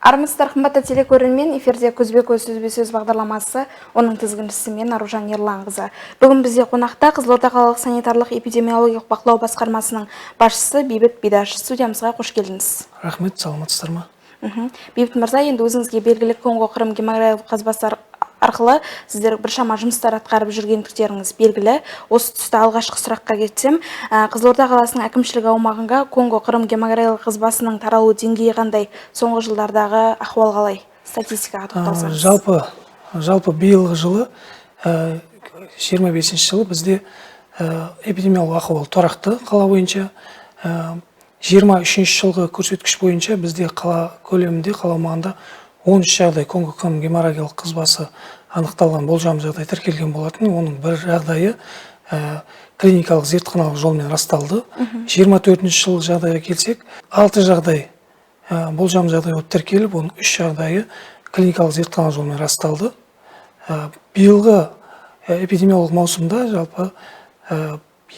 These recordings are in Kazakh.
Армысыздар, қымбатты телекөрермен, эфирде «Көзбе-көз, сөзбе-сөз» бағдарламасы, оның тізгіншісі мен, Аружан Ерланқызы. Бүгін бізде қонақта Қызылорда қалалық санитарлық эпидемиологиялық бақылау басқармасының басшысы Бейбіт Бидаш. Студиямызға қош келдіңіз. Рахмет, саламатсыздар ма? Бейбіт мырза, енді өзіңізге белгілі, Конго Қырым геморрагиялық қызбасы арқылы сіздер біршама жұмыстар атқарып жүргендіктеріңіз белгілі. Осы тұста алғашқы сұраққа кетсем, Қызылорда қаласының әкімшілік аумағында Конго Қырым геморрагиялық қызбасының таралу деңгейі қандай? Соңғы жылдардағы ахуал қалай? Статистикаға тоқталсаңыз. Жалпы биылғы жылы, 25 жылы бізде эпидемиологиялық ахуал тұрақты қала бойынша. 23 жылғы көрсеткіш бойынша бізде қала көлемінде, қала аумағында 13 жағдай Конго Қырым геморрагиялық қызбасы анықталған, болжам жағдай тіркелген болатын. Оның бір жағдайы клиникалық зертханалық жолмен расталды. 24 жылғы жағдайға келсек, 6 жағдай болжам жағдай болып тіркеліп, оның 3 жағдайы клиникалық зертханалық жолмен расталды. Биылғы эпидемиологиялық маусымда жалпы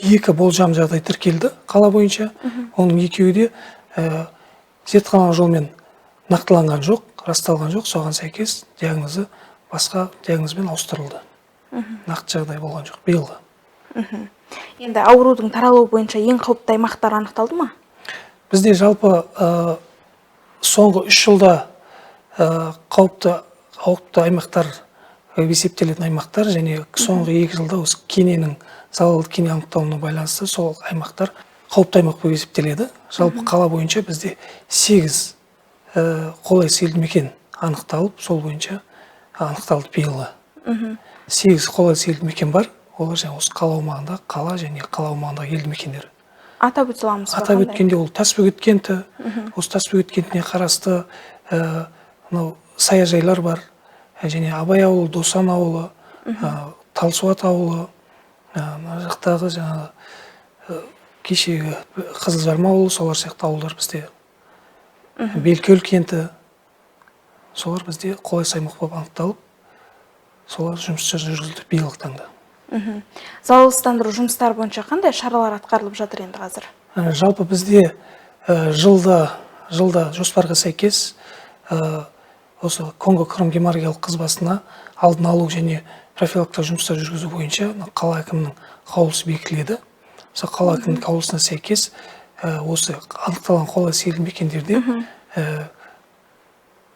екі болжам жағдай тіркелді қала бойынша. Оның екеуі де зертханалық жолмен нақтыланған жоқ, расталған жоқ. Соған сәйкес диагнозы басқа диагнозбен ауыстырылды. Нақты жағдай болған жоқ биылғы. Енді аурудың таралуы бойынша ең қауіпті аймақтар анықталды ма? Бізде жалпы соңғы 3 жылда қауіпті аймақтар есептелетін аймақтар және соңғы 2 жылда осы кененің, залалды кене анықталуына байланысты сол аймақтар қауіпті аймақ болып есептеледі. Жалпы қала бойынша бізде 8 қолайсыз елді мекен анықталып, сол бойынша анықталды биылғы. 8 қолайсыз елді мекен бар. Олар жаңа осы қала аумағында, қала және қала аумағындағы елді мекендер. Атап өте аламыз ба? Атап Қандай? өткенде, ол Тасбөгет кенті, осы Тасбөгет кентіне қарасты мынау саяжайлар бар, және Абай ауылы, Досан ауылы, Талсуат ауылы, мына жақтағы жаңағы кешегі Қызылжарма ауылы, солар сияқты ауылдар бізде. Белкөл кенті, солар бізде қолайсыз аймақ болып анықталып, солар жұмыстар жүргізілді биылғы таңда. Залалсыздандыру жұмыстары бойынша қандай шаралар атқарылып жатыр енді қазір? Жалпы бізде жылда жоспарға сәйкес осы Конго Қырым геморрагиялық қызбасына алдын алу және профилактикалық жұмыстар жүргізу бойынша мына қала әкімінің қаулысы бекітіледі. Сол қала әкімінің қаулысына сәйкес осы анықталған қолайсыз елді мекендерде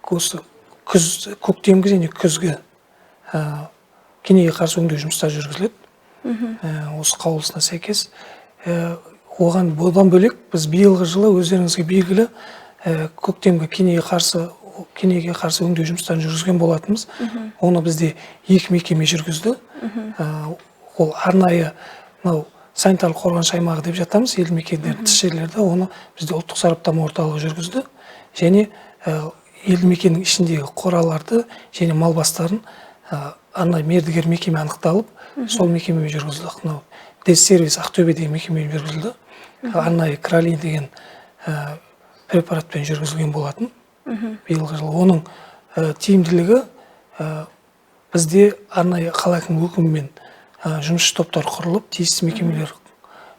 осы күз, көктемгі және күзгі кенеге қарсы өңдеу жұмыстары жүргізіледі. Осы қаулысына сәйкес оған бұдан бөлек біз биылғы жылы, өздеріңізге белгілі, көктемгі кенеге қарсы өңдеу жұмыстарын жүргізген болатынбыз. Оны бізде екі мекеме жүргізді. Ол арнайы мынау санитарлық қорғаныш аймағы деп жатамыз, елді мекендердің тыс жерлерде, оны бізде ұлттық сараптама орталығы жүргізді және елді мекеннің ішіндегі қораларды және мал бастарын арнайы мердігер мекеме анықталып, сол мекемемен жүргізілді. Мынау Сервис Ақтөбе деген мекемемен жүргізілді. Арнайы Кралин деген препаратпен жүргізілген болатын биылғы жылы. Оның тиімділігі бізде арнайы қала әкімінің өкімімен жұмысшы топтар құрылып, тиісті мекемелер,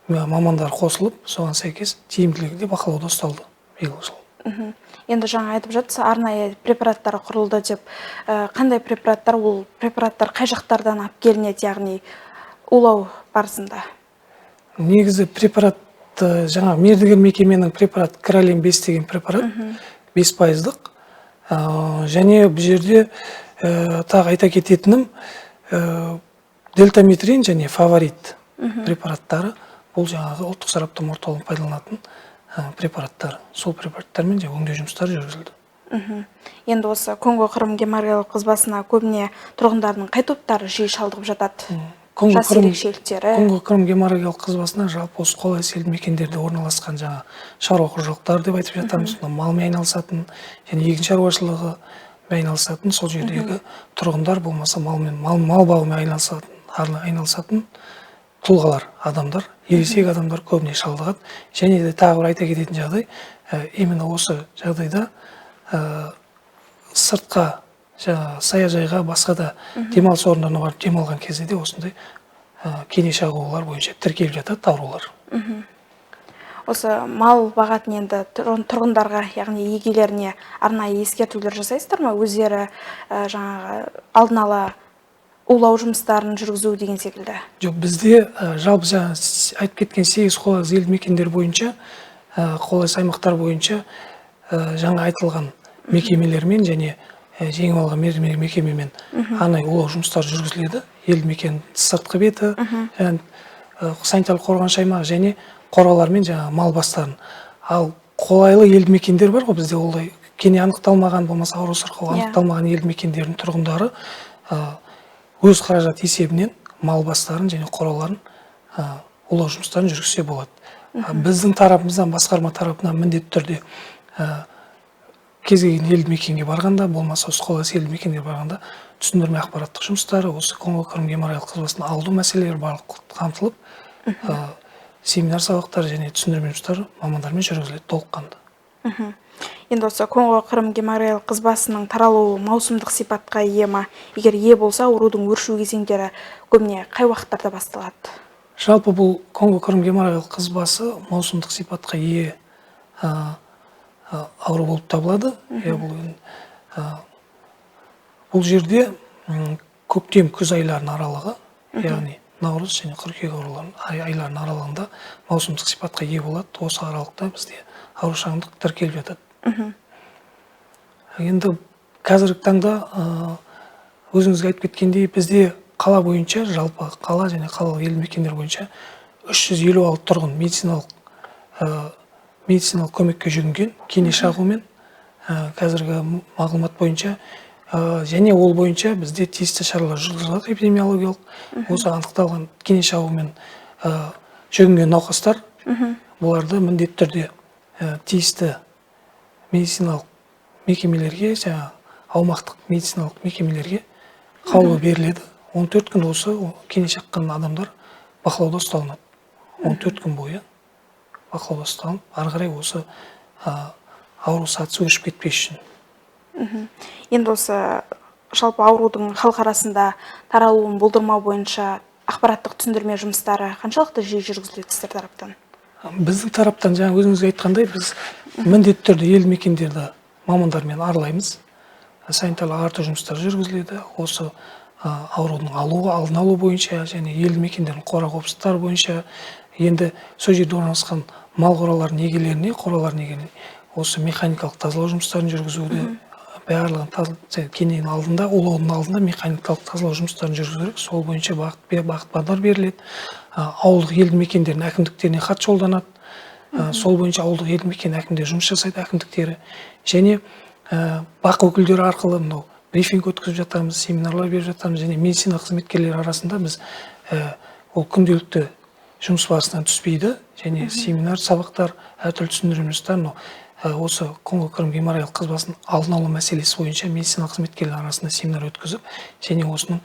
мамандар қосылып, соған сәйкес тиімділігі де бақылауда ұсталды биылғы жылы. Енді жаңа айтып жатсыз, арнайы препараттар құрылды деп. Қандай препараттар, ол препараттар қай жақтардан алып келінеді, яғни улау барысында? Негізі препарат жаңа мердігер мекеменің препарат Кралин 5 деген препарат, 5 пайыздық. Және бұл жерде тағы айта кететінім, дельтаметрин және Фаворит препараттары, бұл жаңағы ұлттық сараптама орталығында пайдаланатын препараттар. Сол препараттармен жаңа өңдеу жұмыстары жүргізілді. Енді осы Конго Қырым геморрагиялық қызбасына көбіне тұрғындардың қай топтары жиі шалдығып жатады? Конго Жас Қырым ерекшеліктері. Конго Қырым геморрагиялық қызбасына жалпы осы қолайсыз елді мекендерде орналасқан жаңа шаруа қожалықтары деп айтып жатамыз, мына малмен айналысатын және егін шаруашылығымен айналысатын сол жердегі тұрғындар, болмаса малмен мал бағумен айналысатын тұлғалар, адамдар, ересек адамдар көбіне шалдығады. Және де тағы бір айта кететін жағдай, именно осы жағдайда сыртқа, жаңағы саяжайға, басқа да демалыс орындарына барып демалған кезде де осындай кене шағулар бойынша тіркеліп жатады аурулар. Осы мал бағатын енді тұрғындарға, яғни егелеріне арнайы ескертулер жасайсыздар ма? Өздері жаңағы алдын ала улау жұмыстарын жүргізу деген секілді. Жоқ, бізде жалпы жаңа айтып кеткен 8 қолайсыз елді мекендер бойынша, қолайсыз аймақтар бойынша жаңа айтылған мекемелермен және жеңіп алған мердігер мекемемен арнайы улау жұмыстары жүргізіледі. Елді мекен сыртқы беті, және санитарлық қорғаныш аймағы және қоралар мен жаңағы мал бастарын. Ал қолайлы елді мекендер бар ғой бізде, олай кене анықталмаған, болмаса ауру сырқау анықталмаған елді мекендердің тұрғындары өз қаражат есебінен мал бастарын және қораларын улау жұмыстарын жүргізсе болады. Біздің тарапымыздан, басқарма тарапынан міндетті түрде кез келген елді мекенге барғанда, болмаса осы қолайсыз елді мекенге барғанда түсіндірме ақпараттық жұмыстары, осы Конго Қырым геморрагиялық қызбасын алдыру мәселелері барлық қамтылып, семинар сабақтар және түсіндірме жұмыстары мамандармен жүргізіледі толыққанды. Енді осы Конго Қырым геморрагиялық қызбасының таралуы маусымдық сипатқа ие ма? Егер ие болса, аурудың өршу кезеңдері көбіне қай уақыттарда басталады? Жалпы бұл Конго Қырым геморрагиялық қызбасы маусымдық сипатқа ие ауру болып табылады. Бұл жерде көктем күз айларының аралығы, яғни наурыз және қыркүйек айларының аралығында маусымдық сипатқа ие болады. Осы аралықта бізде аурушаңдық тіркеліп жатады. Енді қазіргі таңда, өзіңізге айтып кеткендей, бізде қала бойынша, жалпы қала және қалалық елді мекендер бойынша 356 тұрғын медициналық көмекке жүгінген кене шағумен, қазіргі мағлұмат бойынша, және ол бойынша бізде тиісті шаралар жүргізіледі эпидемиологиялық. Осы анықталған кене шағумен жүгінген науқастар, бұларды міндетті түрде тиісті медициналық мекемелерге, жаңағы аумақтық медициналық мекемелерге қаулы беріледі. 14 күн осы кене шаққан адамдар бақылауда ұсталынады. 14 күн бойы бақылауда ұсталынып, ары қарай осы ауру сатысы өршіп кетпес үшін. Енді осы жалпы аурудың халық арасында таралуын болдырмау бойынша ақпараттық түсіндірме жұмыстары қаншалықты жиі жүргізіледі сіздер тараптан? Біздің тараптан, жаңа өзіңізге айтқандай, біз міндетті түрде елді мекендерді мамандармен аралаймыз. Санитарлық ағарту жұмыстары жүргізіледі. Осы аурудың алдын алу бойынша және елді мекендердің қора қопсыстары бойынша, енді сол жерде орналасқан мал қораларының егелеріне, қоралардың егелеріне осы механикалық тазалау жұмыстарын жүргізуді, барлығын кененің алдында, улаудың алдында механикалық тазалау жұмыстарын жүргізу керек. Сол бойынша бағыт бағдар беріледі. Ауылдық елді мекендердің әкімдіктеріне хат жолданады. Сол бойынша ауылдық елді мекен әкімдері жұмыс жасайды, әкімдіктері. Және бақ өкілдері арқылы мынау брифинг өткізіп жатамыз, семинарлар беріп жатамыз, және медицина қызметкерлері арасында біз, ол күнделікті жұмыс барысынан түспейді, және семинар, сабақтар, әртүрлі түсіндірме жұмыстар, мынау осы Конго Қырым геморрагиялық қызбасының алдын алу мәселесі бойынша медицина қызметкерлері арасында семинар өткізіп, және осының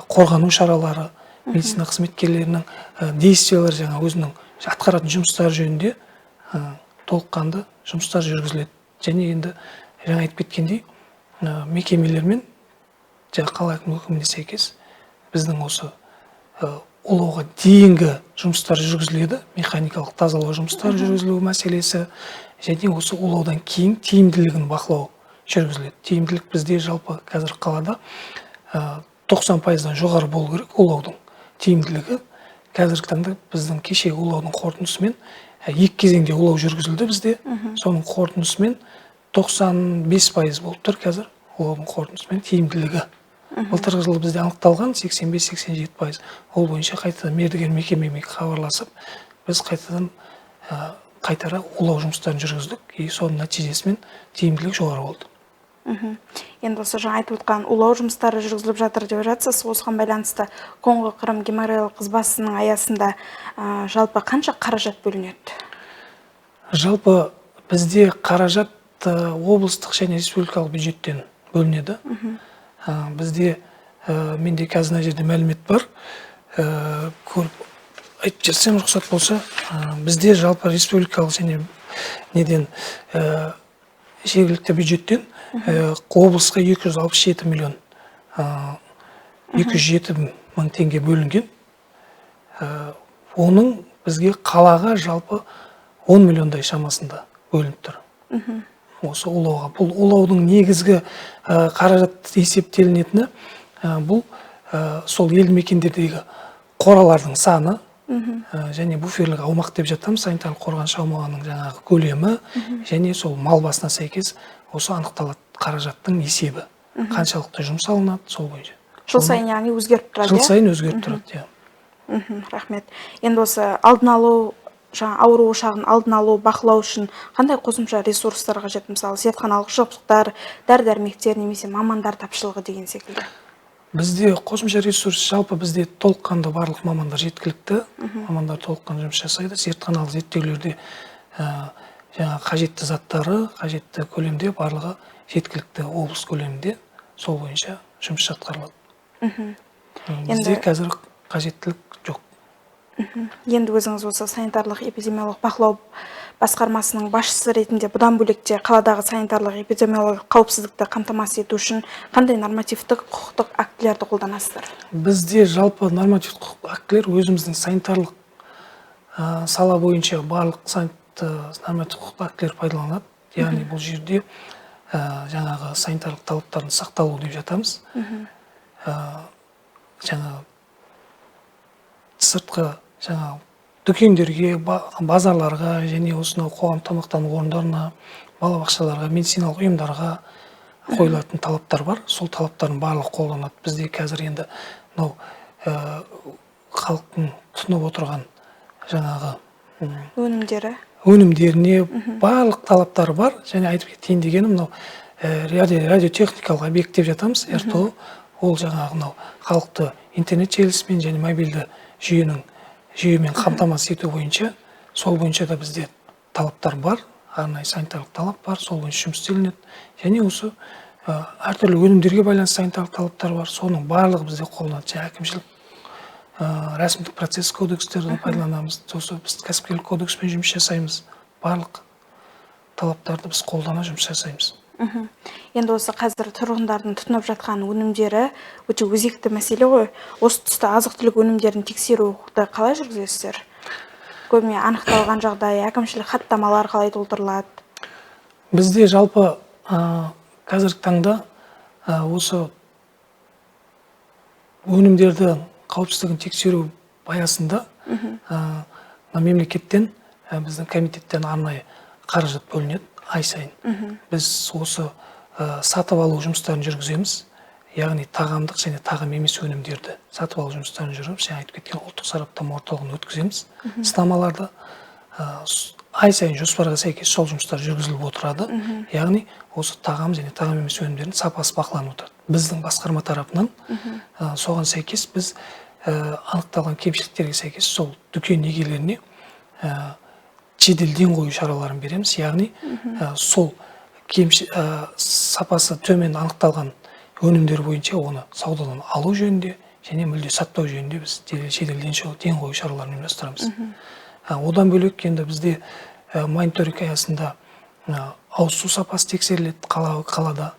қорғану шаралары, медицина қызметкерлерінің действиялары, жаңа өзінің атқаратын жұмыстары жөнінде толыққанды жұмыстар жүргізіледі. Және енді жаңа айтып кеткендей, мекемелермен жаңа қала әкімінің өкіміне сәйкес біздің осы улауға дейінгі жұмыстар жүргізіледі, механикалық тазалау жұмыстары жүргізілу мәселесі және осы улаудан кейін тиімділігін бақылау жүргізіледі. Тиімділік бізде жалпы қазір қалада 90%-дан жоғары болу керек улаудың тиімділігі. Қазіргі таңда біздің кешегі улаудың қорытындысымен, екі кезеңде улау жүргізілді бізде, соның қорытындысымен 95% болып тұр қазір улаудың қорытындысымен тиімділігі. Былтырғы жылы бізде анықталған 85-87%. Ол бойынша қайтадан мердігер мекемемен хабарласып, біз қайтадан қайтара улау жұмыстарын жүргіздік, и соның нәтижесімен тиімділік жоғары болды. Енді осы жаңа айтып отқан улау жұмыстары жүргізіліп жатыр деп жатсыз, осыған байланысты Конго Қырым геморрагиялық қызбасының аясында жалпы қанша қаражат бөлінеді? Жалпы бізде қаражат облыстық және республикалық бюджеттен бөлінеді. Бізде, менде қазір мына жерде мәлімет бар. Көріп айтып жіберсем, рұқсат болса, бізде жалпы республикалық және неден, жергілікті бюджеттен, облысқа 267 миллион, 207 мың теңге бөлінген. Оның бізге қалаға жалпы 10 миллиондай шамасында бөлініп тұр. Осы улауға. Бұл улаудың негізгі қаражат есептелінетіні бұл сол елді мекендердегі қоралардың саны, және буферлік аумақ деп жатамыз, санитарлық қорғаныш аумағының жаңағы көлемі, және сол мал басына сәйкес осы анықталады қаражаттың есебі. Қаншалықты жұмсалынады сол бойынша. Жыл сайын яғни өзгеріп тұрады, Жыл сайын өзгеріп тұрады, иә. Рахмет. Енді осы алдын алу, жаңа ауру ошағын алдын алу, бақылау үшін қандай қосымша ресурстар қажет? Мысалы, зертханалық жабдықтар, дәрі-дәрмектер немесе мамандар тапшылығы деген секілді. Бізде қосымша ресурс, жалпы бізде толыққанды барлық мамандар жеткілікті. Мамандар толыққанды жұмыс жасайды. Зертханалық зерттеулерде жаңа қажетті заттары, қажетті көлемде барлығы жеткілікті облыс көлемінде, сол бойынша жұмыс атқарылады. Бізде қазір қажеттілік жоқ. Енді өзіңіз осы санитарлық эпидемиологиялық бақылау басқармасының басшысы ретінде бұдан бөлек те қаладағы санитарлық эпидемиологиялық қауіпсіздікті қамтамасыз ету үшін қандай нормативтік құқықтық актілерді қолданасыздар? Бізде жалпы нормативтік құқықтық актілер өзіміздің санитарлық сала бойынша барлық нормативтік құқықтық актілер пайдаланады. Яғни бұл жерде жаңағы санитарлық талаптардың сақталуы деп жатамыз. Жаңағы сыртқы жаңағы дүкендерге, базарларға және осынау қоғам тамақтану орындарына, балабақшаларға, медициналық ұйымдарға қойылатын талаптар бар. Сол талаптардың барлығы қолданады. Бізде қазір енді мынау халықтың тұтынып отырған жаңағы өнімдері, өнімдеріне барлық талаптары бар. Және айтып кетейін дегенім, мынау радиотехникалық объект деп жатамыз, РТО, ол жаңағы мынау халықты интернет желісімен және мобильді жүйемен қамтамасыз ету бойынша, сол бойынша да бізде талаптар бар, арнайы санитарлық талап бар, сол бойынша жұмыс істелінеді. Және осы әртүрлі өнімдерге байланысты санитарлық талаптар бар, соның барлығы бізде қолданады. Және әкімшілік рәсімдік процесс кодекстерді пайдаланамыз, сосын біз кәсіпкерлік кодекспен жұмыс жасаймыз, барлық талаптарды біз қолдана жұмыс жасаймыз. Енді осы қазір тұрғындардың тұтынып жатқан өнімдері өте өзекті мәселе ғой. Осы тұста азық-түлік өнімдерін тексеруді қалай жүргізесіздер? Көбіне анықталған жағдай, әкімшілік хаттамалар қалай толтырылады? Бізде жалпы қазіргі таңда осы өнімдерді қауіпсіздігін тексеру аясында мемлекеттен, біздің комитеттен арнайы қаражат бөлінеді ай сайын. Біз осы сатып алу жұмыстарын жүргіземіз, яғни тағамдық және тағам емес өнімдерді сатып алу жұмыстарын жүргізіп, жаңа айтып кеткен ұлттық сараптама орталығын өткіземіз. Сынамаларды ай сайын жоспарға сәйкес сол жұмыстар жүргізіліп отырады. Яғни осы тағам және тағам емес өнімдердің сапасы бақыланып отырады. Біздің басқарма тарапынан соған сәйкес біз анықталған кемшіліктерге сәйкес сол дүкен иелеріне жедел ден қою шараларын береміз. Яғни сол сапасы төмен анықталған өнімдер бойынша оны саудадан алу жөнінде және мүлде сатпау жөнінде біз жедел ден қою шараларын ұйымдастырамыз. Одан бөлек енді бізде мониторинг аясында ауыз су сапасы тексеріледі қалада.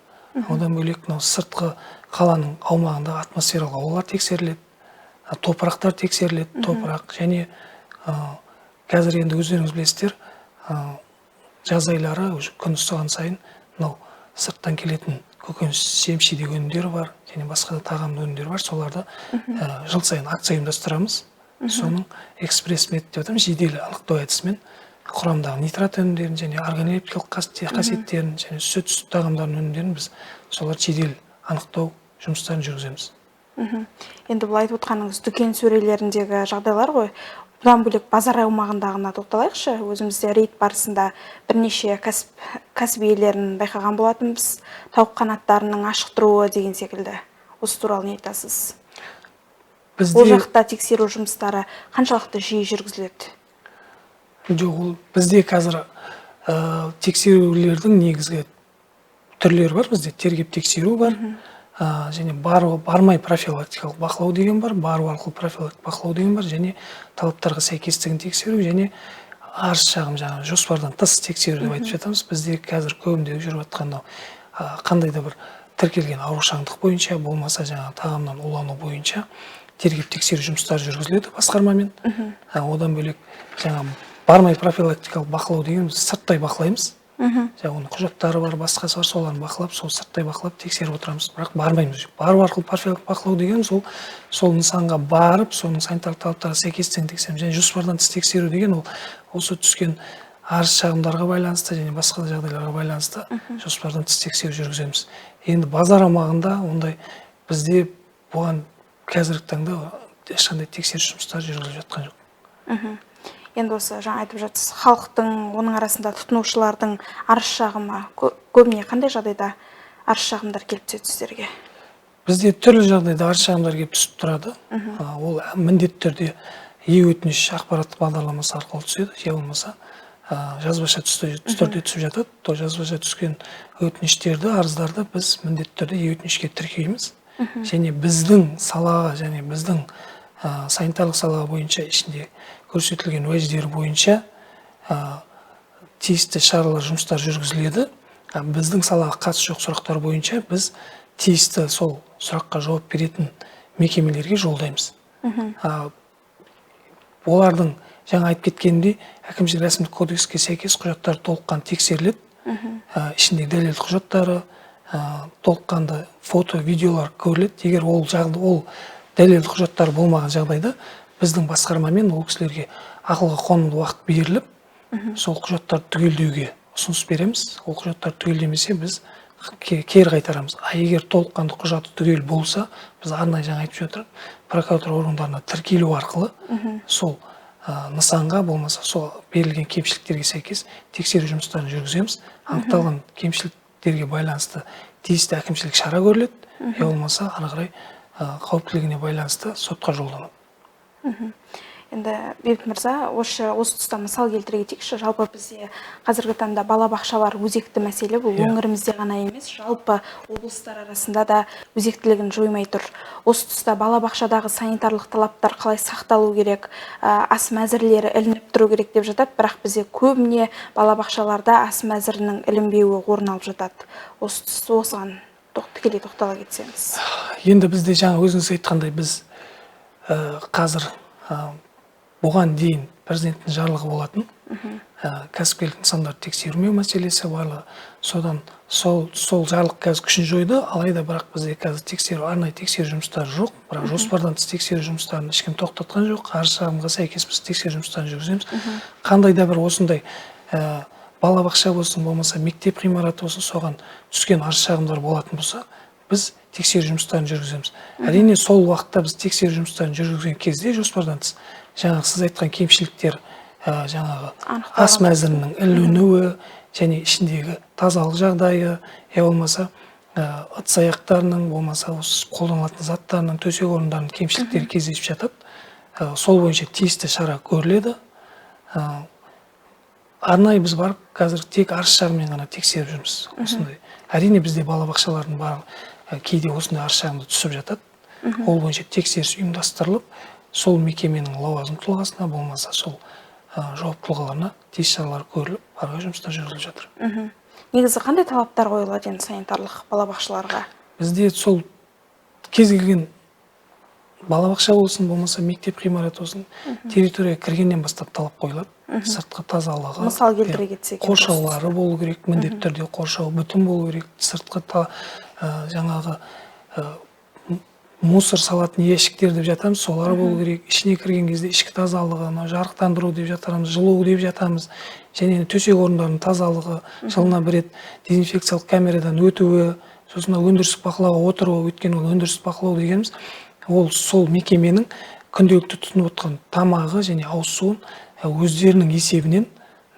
Одан бөлек мынау сыртқы қаланың аумағында атмосфералық аулар тексеріледі, топырақтар тексеріледі, топырақ және қазір енді өздеріңіз білесіздер, жаз айлары уже күн ысыған сайын мынау сырттан келетін көкөніс, жеміс жидек өнімдері бар және басқа да тағамды өнімдер бар, соларды жыл сайын акция ұйымдастырамыз. Соның экспресс метод деп атаймыз, жедел анықтау әдісімен құрамындағы нитрат өнімдерін және органолептикалық қасиеттерін және сүт тағамдарының өнімдерін біз солар жедел анықтау жұмыстарын жүргіземіз. Енді бұл айтып отқаныңыз дүкен сөрелеріндегі жағдайлар ғой. Бұдан бөлек базар аумағындағына тоқталайықшы. Өзімізде рейд барысында бірнеше кәсіп иелерін байқаған болатынбыз. Тауық қанаттарының ашық тұруы деген секілді. Осы туралы не айтасыз? Бізде Ол жақта тексеру жұмыстары қаншалықты жиі жүргізіледі? Жоқ, ол бізде қазір тексерулердің негізгі түрлері бар. Бізде тергеп тексеру бар, және бармай профилактикалық бақылау деген бар, бару арқылы профилактикалық бақылау деген бар, және талаптарға сәйкестігін тексеру және арыз шағым жаңағы жоспардан тыс тексеру деп айтып жатамыз. Бізде қазір көбінде жүріп жатқан мынау, қандай да бір тіркелген аурушаңдық бойынша, болмаса жаңағы тағамнан улану бойынша тергеп тексеру жұмыстары жүргізіледі басқармамен. Одан бөлек жаңа Бармай профилактикалық бақылау деген біз сырттай бақылаймыз. Жаңағы оның құжаттары бар, басқасы бар, соларын бақылап, сол сырттай бақылап тексеріп отырамыз, бірақ бармаймыз. Бару арқылы профилактикалық бақылау деген сол нысанға барып, соның санитарлық талаптарға сәйкестігін тексереміз. Және жоспардан тыс тексеру деген ол осы түскен арыз шағымдарға байланысты және басқа да жағдайларға байланысты жоспардан тыс тексеру жүргіземіз. Енді базар аумағында ондай бізде бұған қазіргі таңда ешқандай тексеріс жұмыстары жүргізіліп жатқан жоқ. Енді осы жаңа айтып жатсыз, халықтың, оның арасында тұтынушылардың арыз шағымы көбіне қандай жағдайда арыз шағымдар келіп түседі сіздерге? Бізде түрлі жағдайда арыз шағымдар келіп түсіп тұрады. Ол міндетті түрде е-өтініш ақпараттық бағдарламасы арқылы түседі, я болмаса жазбаша түрде түсіп жатады. То жазбаша түскен өтініштерді, арыздарды біз міндетті түрде е-өтінішке тіркейміз. Және біздің салаға және біздің санитарлық сала бойынша ішінде көрсетілген уәждер бойынша тиісті шаралар, жұмыстар жүргізіледі. Біздің салаға қатысы жоқ сұрақтар бойынша біз тиісті сол сұраққа жауап беретін мекемелерге жолдаймыз. Олардың жаңа айтып кеткенімдей, әкімшілік рәсімдік кодекске сәйкес құжаттар толыққанды тексеріледі. Ішіндегі дәлелді құжаттары, толыққанды фото, видеолар көріледі. Егер ол дәлелді құжаттар болмаған жағдайда біздің басқармамен ол кісілерге ақылға қонымды уақыт беріліп, сол құжаттарды түгелдеуге ұсыныс береміз. Ол құжаттарды түгелдемесе, біз кері қайтарамыз. А егер толыққанды құжаты түгел болса, біз арнайы, жаңа айтып жатырмын, прокуратура органдарына тіркелу арқылы сол нысанға болмаса сол берілген кемшіліктерге сәйкес тексеру жұмыстарын жүргіземіз. Анықталған кемшіліктерге байланысты тиісті әкімшілік шара көріледі, я болмаса ары қарай қауіптілігіне байланысты сотқа жолданады. Енді, Бейбіт мырза, осы тұста мысал келтіре кетейікші. Жалпы бізде қазіргі таңда балабақшалар өзекті мәселе. Бұл өңірімізде ғана емес, жалпы облыстар арасында да өзектілігін жоймай тұр. Осы тұста балабақшадағы санитарлық талаптар қалай сақталу керек, ас мәзірлері ілініп тұру керек деп жатады, бірақ бізде көбіне балабақшаларда ас мәзірінің ілінбеуі орын алып жатады. Осы осыған тікелей тоқтала кетсеңіз. Енді бізде жаңа өзіңіз айтқандай, біз қазір бұған дейін президенттің жарлығы болатын, кәсіпкерлік нысандарды тексермеу мәселесі барлығы, содан сол жарлық қазір күшін жойды. Алайда бірақ бізде қазір арнайы тексеру жұмыстары жоқ, бірақ жоспардан тыс тексеру жұмыстарын ешкім тоқтатқан жоқ. Арыз шағымға сәйкес біз тексеру жұмыстарын жүргіземіз. Қандай да бір осындай балабақша болсын, болмаса мектеп ғимараты болсын, соған түскен арыз шағымдар болатын болса, біз тексеру жұмыстарын жүргіземіз. Әрине, сол уақытта біз тексеру жұмыстарын жүргізген кезде жоспардан тыс жаңағы сіз айтқан кемшіліктер, жаңағы Анықталған. ас мәзірінің ілінуі және ішіндегі тазалық жағдайы, я болмаса ыдыс аяқтарының, болмаса осы қолданылатын заттарының, төсек орындарының кемшіліктері кездесіп жатады. Сол бойынша тиісті шара көріледі. Арнайы біз барып қазір тек арыз шағыммен ғана тексеріп жүрміз осындай. Әрине, бізде балабақшалардың барлығы кейде осындай арыз шағымды түсіп жатады. Ол бойынша тексеріс ұйымдастырылып, сол мекеменің лауазым тұлғасына, болмаса сол жауапты тұлғаларына тиісті шаралар көріліп, ары қарай жұмыстар жүргізіліп жатыр. Негізі қандай талаптар қойылады енді санитарлық балабақшаларға? Бізде сол кез келген балабақша болсын, болмаса мектеп ғимараты болсын, территорияға кіргеннен бастап талап қойылады. Сыртқы тазалығы, Мысал келтіре кетсек енді. қоршаулары болу керек, міндетті түрде қоршау бүтін болу керек. Сыртқы жаңағы мусор салатын ящиктер деп жатамыз, солар болу керек. Ішіне кірген кезде ішкі тазалығы, анау жарықтандыру деп жатамыз, жылу деп жатамыз, және төсек орындарының тазалығы, жылына бір рет дезинфекциялық камерадан өтуі, сосын мына өндірістік бақылауға отыруы. Өйткені ол өндірістік бақылау дегеніміз ол сол мекеменің күнделікті тұтынып отқан тамағы және ауыз суын өздерінің есебінен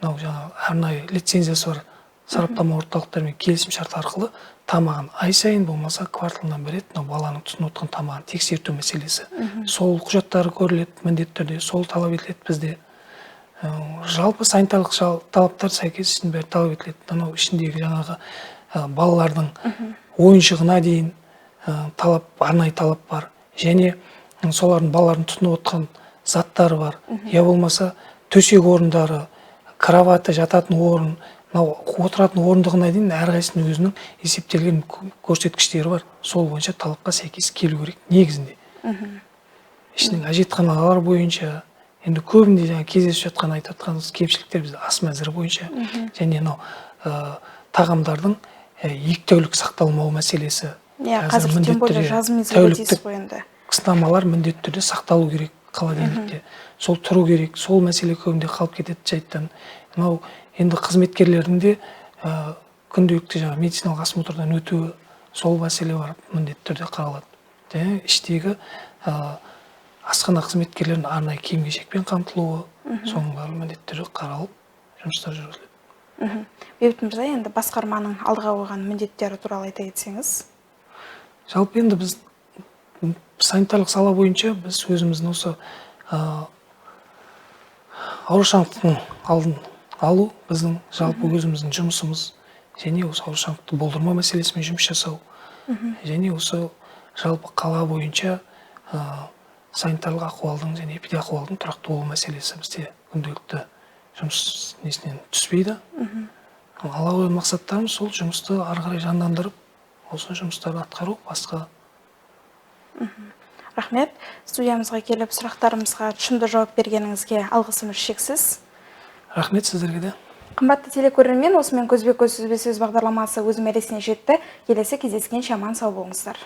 мынау жаңағы арнайы лицензиясы бар сараптама орталықтарымен келісімшарт арқылы тамағын ай сайын, болмаса кварталына бір рет мынау баланың тұтынып отқан тамағын тексерту мәселесі. Сол құжаттары көріледі міндетті түрде, сол талап етіледі бізде. Жалпы санитарлық талаптар сәйкес ішінің бәрі талап етіледі. Анау ішіндегі жаңағы балалардың ойыншығына дейін талап, арнайы талап бар. Және солардың балалардың тұтынып отқан заттары бар. Я болмаса төсек орындары, кроваты, жататын орын, мынау отыратын орындығына дейін әрқайсысының өзінің есептелген көрсеткіштері бар. Сол бойынша талапқа сәйкес келу керек негізінде. Ішінің әжетханалар бойынша, Енді көбінде жаңа кездесіп жатқан, айтып жатқан кемшіліктер бізде ас мәзірі бойынша және мынау тағамдардың 2 тәулік сақталмау мәселесі. Иә, қазір тем міндетті более түрде жаз мезгілі дейсіз тәуліктік ғой енді. сынамалар міндетті түрде сақталу керек, холодильникте сол тұру керек. Сол мәселе көбінде қалып кетеді жайттан. Мынау енді қызметкерлердің де күнделікті жаңағы медициналық осмотрдан өтуі, сол мәселе бар, міндетті түрде қаралады. Және іштегі асхана қызметкерлерінің арнайы киім кешекпен қамтылуы, соның барлығы міндетті түрде қаралып, жұмыстар жүргізіледі. Бейбіт мырза, енді басқарманың алдыға қойған міндеттері туралы айта кетсеңіз. Жалпы енді біз санитарлық сала бойынша біз өзіміздің осы аурушаңдықтың алдын алу біздің жалпы өзіміздің жұмысымыз және осы аурушаңдықты болдырмау мәселесімен жұмыс жасау және осы жалпы қала бойынша санитарлық ахуалдың және эпидахуалдың тұрақты болу мәселесі бізде күнделікті жұмыс несінен түспейді. Алға қойған мақсаттарымыз сол жұмысты ары қарай жандандырып, осы жұмыстарды атқару, басқа. Рахмет, студиямызға келіп, сұрақтарымызға тұшымды жауап бергеніңізге алғысымыз шексіз. Рахмет сіздерге де. Қымбатты телекөрермен, осымен «Көзбе көз, сөзбе сөз» бағдарламасы өз мәресіне жетті. Келесі кездескенше аман сау болыңыздар.